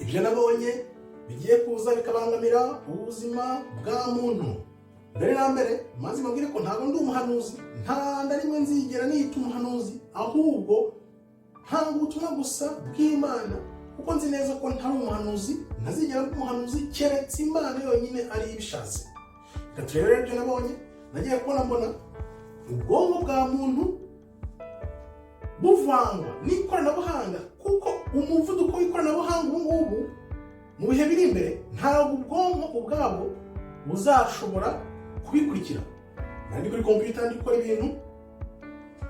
Ibyo nabonye bigiye kuza bikabangamira ubuzima bwa muntu. Mbere na mbere, maze mbabwire ko ntabwo ndi umuhanuzi, nta na rimwe nzigera niyita umuhanuzi, ahubwo ntanga ubutumwa gusa bw'Imana, kuko nzi neza ko ntari umuhanuzi, ntazigera mba umuhanuzi keretse Imana yonyine ari ibishatse. Reka turebe rero ibyo nabonye. Nagiye kubona mbona ubwonko bwa muntu buvangwa n'ikoranabuhanga, kuko umuvuduko w'ikoranabuhanga ubu ngubu, mu bihe biri imbere, ntabwo ubwonko ubwabwo buzashobora kubikurikira. Nari kuri kompiyuta ndi gukora ibintu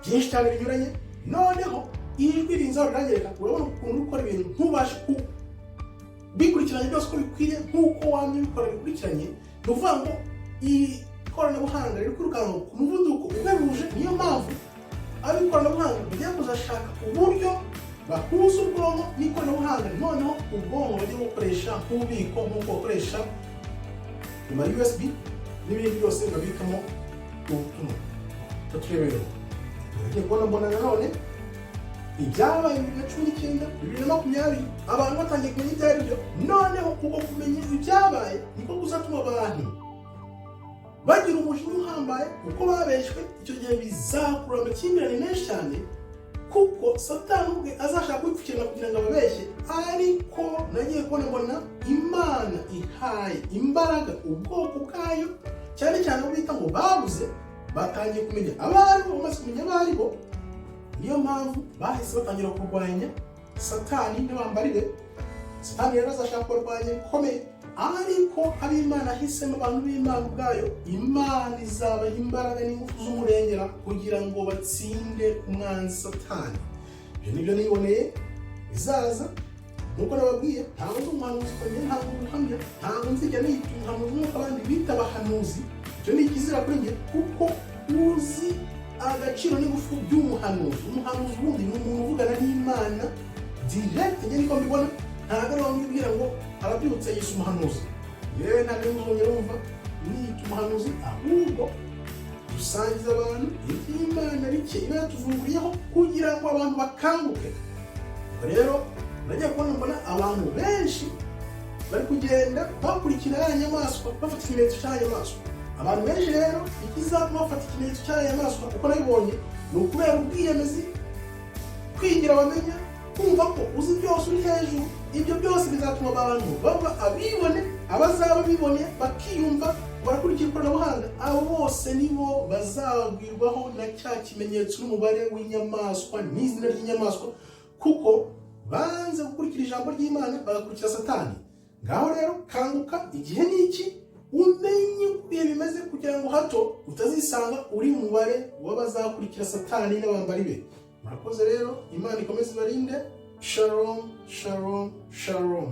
byinshi cyane binyuranye, noneho ijwi rinza riranyereka: "Urabona ukuntu uri gukora ibintu ntubashe kubikurikiranye byose uko bikwiriye nk'uko wamye ubikora bikurikiranye." Ni ukuvuga ngo ikoranabuhanga riri kwirukanka ku muvuduko uhebuje. Niyo mpamvu ab'ikoranabuhanga bagiye kuzashaka uburyo bahuza ubwonko n'ikoranabuhanga, noneho ubwonko bajye bukoresha nk'ububiko, nk'uko bakoresha ama USB n'ibindi byose babikamo ubutumwa. Turebere, nagiye kubona mbona nanone ibyabaye 2019, 2020, abantu batangiye kumenya ibyo ari byo. Noneho ubwo kumenya ibyabaye niko kuzatuma abantu bagira umujinya uhambaye kuko babeshywe. Icyo gihe bizakurura amakimbirane menshi cyane, kuko Satani ubwe azashaka kwipfukirana kugira ngo ababeshye. Ariko nagiye kubona mbona Imana ihaye imbaraga ubwoko bwayo, cyane cyane abo bita ngo babuze. Batangiye kumenya abaribo. Bamaze kumenya abaribo, niyo mpamvu bahise batangira kurwanya Satani n'abambari be. Satani rero azashaka kubarwanya bikomeye, ariko ab'Imana ahisemo, abantu b'Imana ubwayo, Imana izabaha imbaraga n'ingufu z'umurengera kugira ngo batsinde umwanzi Satani. Ibyo nibyo niboneye bizaza. Nkuko nababwiye, ntabwo ndi umuhanuzi, njye ntabwo ubuhamya, ntabwo nzijya niyita umuhanuzi nk'uko abandi bita abahanuzi. Icyo ni ikizira kuri njye, kuko uzi agaciro n'ingufu by'umuhanuzi. Umuhanuzi ubundi ni umuntu uvugana n'Imana direct, njye niko mbibona. Ntabwo ari wamwe ubwira ngo arabyutse yise umuhanuzi. Yewe, ntabwo ari muzongera wumva niyita umuhanuzi, ahubwo dusangiza abantu iby'Imana bike iba yatuvunguriyeho kugira ngo abantu bakanguke. Ubwo rero nagiye kubona mbona abantu benshi bari kugenda bakurikira ya nyamaswa, bafata ikimenyetso cya nyamaswa. Abantu benshi rero, ikizatuma bafata ikimenyetso cya nyamaswa, uko nabibonye, ni ukubera ubwiyemezi, kwigira bamenya, kumva ko uzi byose, uri hejuru. Ibyo byose bizatuma abantu baba abibone. Abazaba bibone bakiyumva barakurikira ikoranabuhanga, abo bose nibo bazagwirwaho na cya kimenyetso n'umubare w'inyamaswa n'izina ry'inyamaswa, kuko banze gukurikira ijambo ry'Imana, bagakurikira Satani. Ngaho rero kanguka, igihe ni iki, umenye uko ibihe bimeze, kugira ngo hato utazisanga uri mu mubare w'abazakurikira Satani n'abambari be. Murakoze rero, Imana ikomeze ibarinde. Shalom, shalom, shalom.